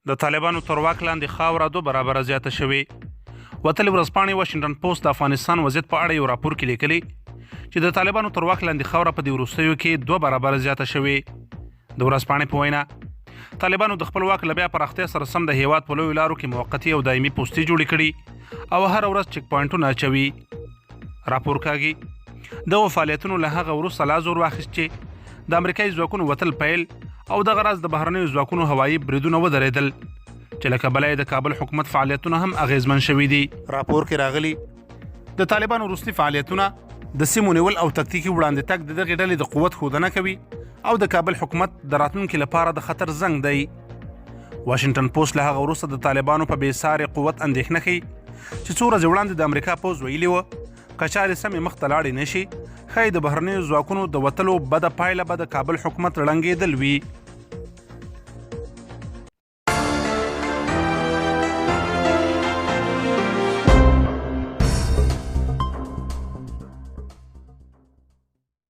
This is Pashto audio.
د طالبانو تر واک لاندې خاوره دوه برابره زیاته شوې. وتلې ورځپاڼې واشنګټن پوسټ د افغانستان وضعیت په اړه یو راپور کې لیکلي چې د طالبانو تر واک لاندې خاوره په دې وروستیو کې دوه برابره زیاته شوې. د ورځپاڼې په وینا، طالبانو د خپل واک له بیا پراختیا سره سم د هیواد په لویو لارو کې موقتي او دایمي پوستې جوړې کړي او هره ورځ چیک پوینټونه اچوي. راپور کاږي، دغو فعالیتونو له هغه وروسته لا زور واخیست چې د امریکایي ځواکونو وتل پیل او دغه راز د بهرنیو ځواکونو هوایي بریدونه ودرېدل چې له کبله یې د کابل حکومت فعالیتونه هم اغېزمن شوي دي. راپور کې راغلي، د طالبانو وروستي فعالیتونه، د سیمو نیول او تکتیکي وړاندې تګ د دغې ډلې د قوت ښودنه کوي او د کابل حکومت د راتلونکي لپاره د خطر زنګ دی. واشنګټن پوسټ له هغه وروسته د طالبانو په بې ساري قوت اندېښنه ښيي چې څو ورځې وړاندې د امریکا پوځ ویلي و، که چارې سمې مخ ته لاړې نه شي، ښایي د بهرنیو ځواکونو د وتلو بده پایله به د کابل حکومت ړنګېدل وي.